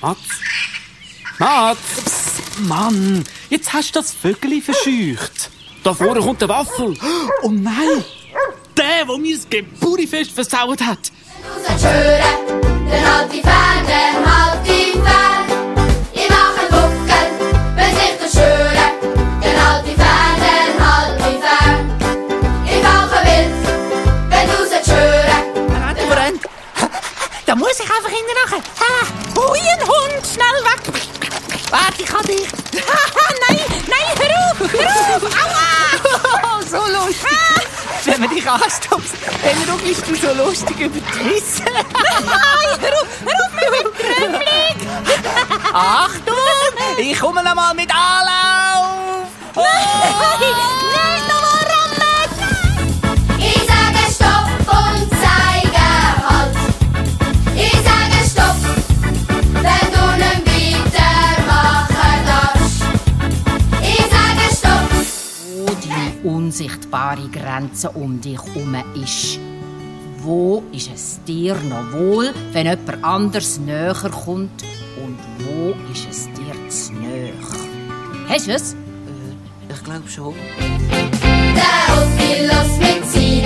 Mats? Mats! Psst, Mann, jetzt hast du das Vögeli verscheucht. Da vorne kommt der Waffel. Oh nein! Der mir das Geburifest versaut hat. Wenn du hören, dann halt die Ferne, halt die Ferne. Ich mach einen Buckel, wenn sich das hören, dann halt die Ferne, halt die Ferne. Ich mache wild, wenn du es hören. Warte, Moment. Da muss ich einfach hinten nachher. Hui, ein Hund, schnell weg. Warte, ich kann dich. Nein, hör auf, aua. So lustig. Wenn man dich anstupst, dann ruckelst du so lustig über die Wiese. Nein, hör auf, mir wird trümmelig. Achtung, ich komme noch mal mit Anlauf. Nein, noch mal rammen. Ich sage Stopp und zeige Halt. Ich sage Stopp, wenn du nicht weitermachen darfst. Ich sage Stopp. Wo die unsichtbare Grenze um dich herum ist. Wo ist es dir noch wohl, wenn jemand anders näher kommt? Und wo ist es dir zu nahe? Hast du es? Ich glaube schon. Der Hund will los mit sie.